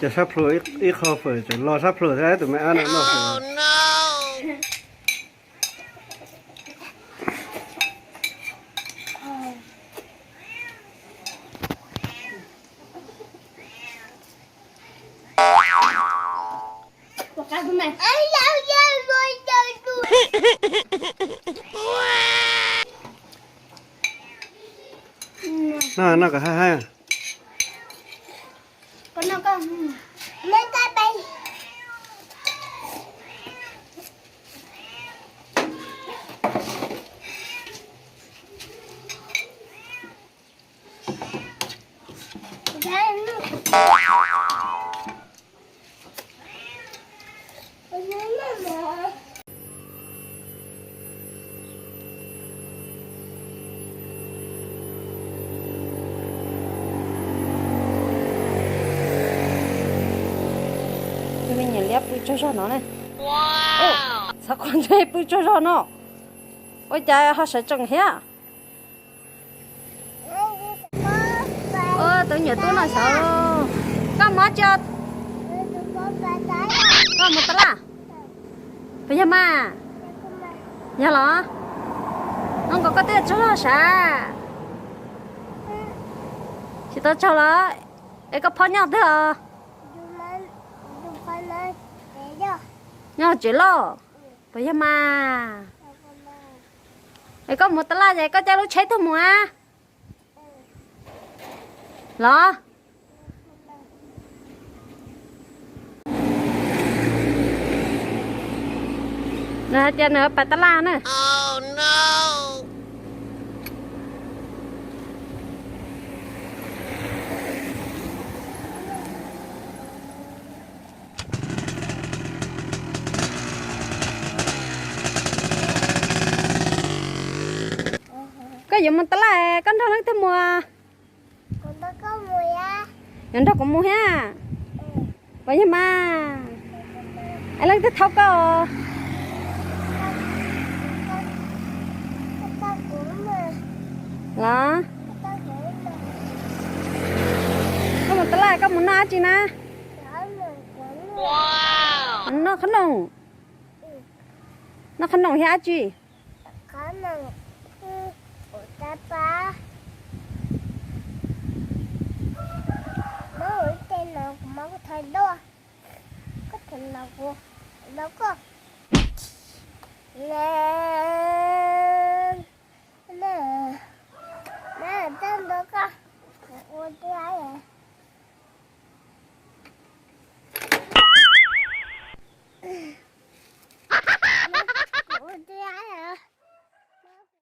Cov sab plhu ib qho fawm tseem los sab plhu thiab tus me ab no noj fawm. No, no kom haj haj. Tus me nyuam liab pw tsaug zog no ne. Xav qhov ntse pw tsuag zog no. Ua cas ho sawv tsees thiab? Tus nyuam tub no xyov. Koj mus tsi? Koj mus tab laj? Puas yog mas? Yog los? Hnub nkaus koj twb tsaug zog sav. Tsis tau tsaug los? Es koj phob nyob twg os? Nyob tsev loj. Puas yog mas? Es koj mus tab laj es koj caij lub tsheb tuaj mus a los? Nws hais tias nws pais tab laj na. Koj yuav mus tab laj, koj nrog leej twg mus? Yuav nrog kuv mus thiab. Puas yog mas? Es leej twg thauj koj? Los? Koj mus tab laj koj mus noj dab tsi na? Noj qhob noom. Noj qhob noom thiab dab tsi? Ua tiag.